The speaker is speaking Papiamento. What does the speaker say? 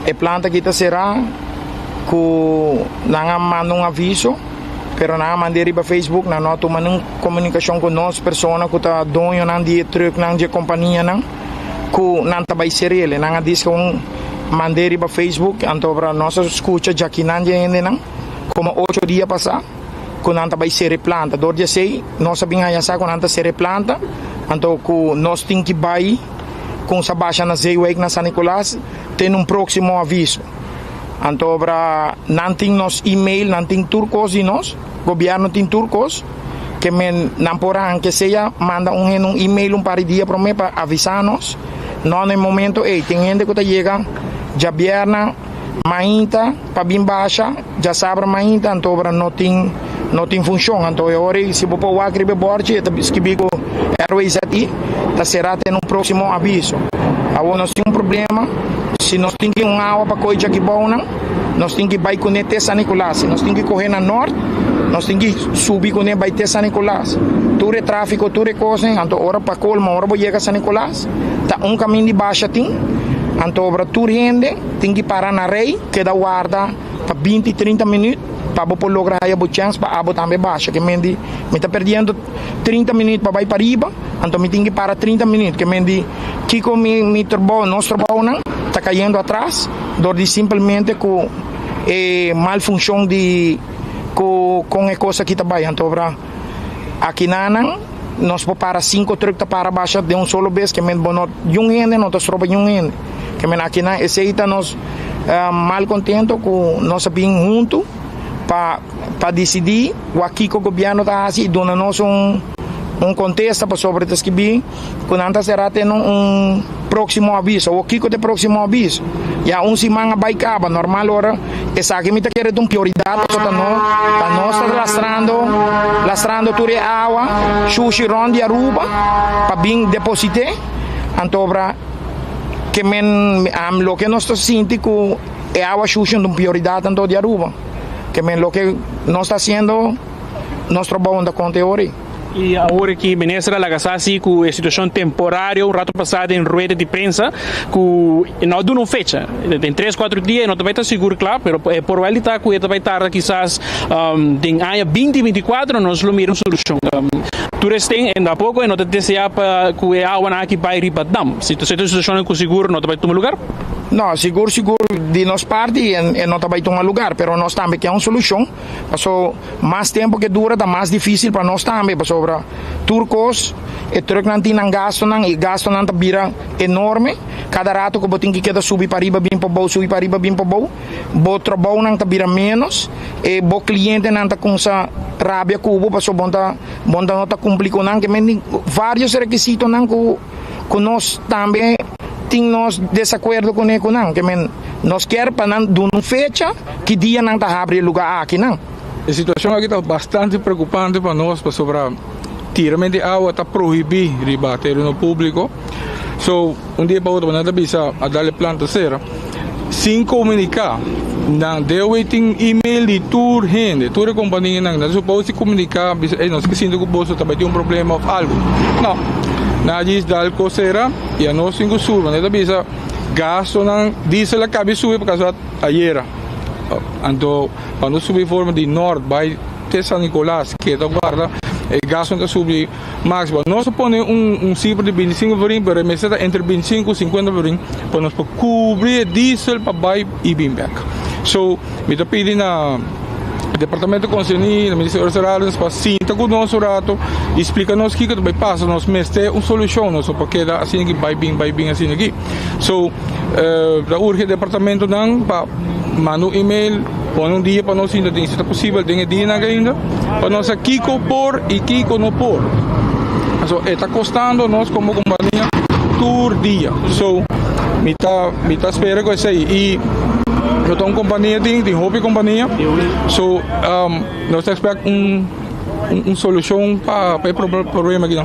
E planta aki ta será ku nan a manda un aviso, pero nan a mand'é riba Facebook, nan no a tuma niun komunikashon ku nos persona ku ta doñonan di e trùknan di e kompanianan ku nan ta bai ser'el. Nan a diska un mand'é riba Facebook, anto ora nos a skucha djakinan di e hendenan komo 8 dia pasá ku nan ta bai sera e planta. Dor di esei nos a bin haña sa ku nan ta sera e planta, anto ku nos tin ki bai kuminsá basha na Zeewijk na San Nicolas te un próksimo aviso. Anto ora nan tin nos e-mail, nan tin tur kos di nos, gobièrnu tin tur kos, ke men nan por aunke sea manda un e-mail un par di dia promé pa avisá nos. No na momento ei, tin hende ku ta yega djabièrnè mainta pa bin basha, djasabra mainta, anto ora no tin funshon. Anto awor si bo por wak riba bòrchi, ta skibí ku RWZI ta será te un próksimo aviso. Awor nos tin un problema, si nos tin ku un awa pa koi aki bou nan, nos tin ku bai kuné te San Nicolas, si nos tin ku kore na nort, nos tin ku subi kuné bai te San Nicolas. Tur e tráfiko, tur e kos, anto ora pa kolmo, ora bo yega San Nicolas, ta un kaminda di basha tin, anto ora tur hende tin ku para na rei, keda warda pa 20, 30 minüt, pa bo logra haya bo chèns pa abo tambe basha, ke men di, mi ta perdiendo 30 minüt pa bai pariba, anto mi tin ku para 30 minüt, ke men di, kiko mi trabou, nos trabou nan, ta kayendo atras, dor di simplemente ku mal funshon di ku e kos aki ta bai. Anto ora aki nan nos por para sinku trùk ta para basha di un solo bes, ke men bo no un hende no ta stroba un hende. Ke men aki nan esei ta nos mal kontento ku nos a bin huntu pa disidí kiko gobièrnu ta hasi i duna nos un kontesta pa sobre ta skibí ku nan ta será te un próksimo aviso. O kiko ta próksimo aviso? Ya un siman a bai kaba, normal ora esaki mi ta kere un prioridat, so ta nos ta lastrando tur e awa shushi rònt di Aruba pa bin depositá. Anto ora ke men loke nos ta sinti ku e awa shushi un prioridat anto di Aruba. Ke men loke nos ta hasiendo nos trabou ta konta awor. I awor ku minister a laga sa ku e situashon temporario un ratu pasá den rueda di prensa ku no a duna un fecha den 3, 4 dia no ta sigur kla, pero por wel ta ku ta bai tarda kisas den aña 2024 nos lo mira un solushon. Tur esten ainda poko no ta deseá pa ku e awa aki bai riba dam. Si situashon ku sigur no ta bai tuma lugá. No, sigur sigur di nos parti e no ta bai tuma lugá, pero nos tambe ke un solushon. Paso mas tempu ku dura, ta mas difísil pa nos tambe, pasobra tur kos, e trùknan tin nan gastonan i gastonan ta bira enorme. Kada ratu ku bo tin ku keda subi pariba bin pabou, subi pariba bin pabou, bo trabounan ta bira menos, e bo klientenan ta kuminsá rabia ku bo, paso bo ta no ta kumpli ku nan, ke men vários rekisitonan ku nos tambe tin nos desakuerdo ku nan, ke men nos ke pa nan duna un fecha ki dia nan ta habri e lugá aki nan. E situashon aki ta bastante preokupante pa nos, pasobra tiramentu di awa ta prohibí riba tereno públiko. So, un dia pa otro, nan ta bisa a dal e planta sera, sin komuniká. Nan DOW tin e-mail di tur hende, tur kompanianan, nan suposo komuniká, bisa, "Hey, nos ke sinti ku boso tambe tin un problema òf algu." No. Nan a dal kos sera i nos tin ku subi, nan ta bisa gastonan diesel a kaba di subi pa ayera. Anto, pa nos subi for di nort bai te San Nicolas, ku ta warda, e gasto ta subi máksimo. Nos pone un sifra di 25 florin, pero mester ta entre 25 i 50 florin pa nos kubri diesel pa bai i bin bèk. So, mi ta pidi na departamento konserní, na Ministerio di Salaris, pa sinta ku nos un ratu i splika nos kiko ta bai pasa, nos mester un solushon, nos no por keda asina aki, bai bin asina aki. So, ta urgi departamentonan pa manda un e-mail, pone un dia pa nos sinta, si ta posibel den e dianan ainda, pa nos kiko por i kiko no por. So, ta kostando nos komo kompania tur dia. So, mi ta spera ku esei. I no ta un kompania tin hopi kompania. So, nos ta expect un solushon pa e problema aki.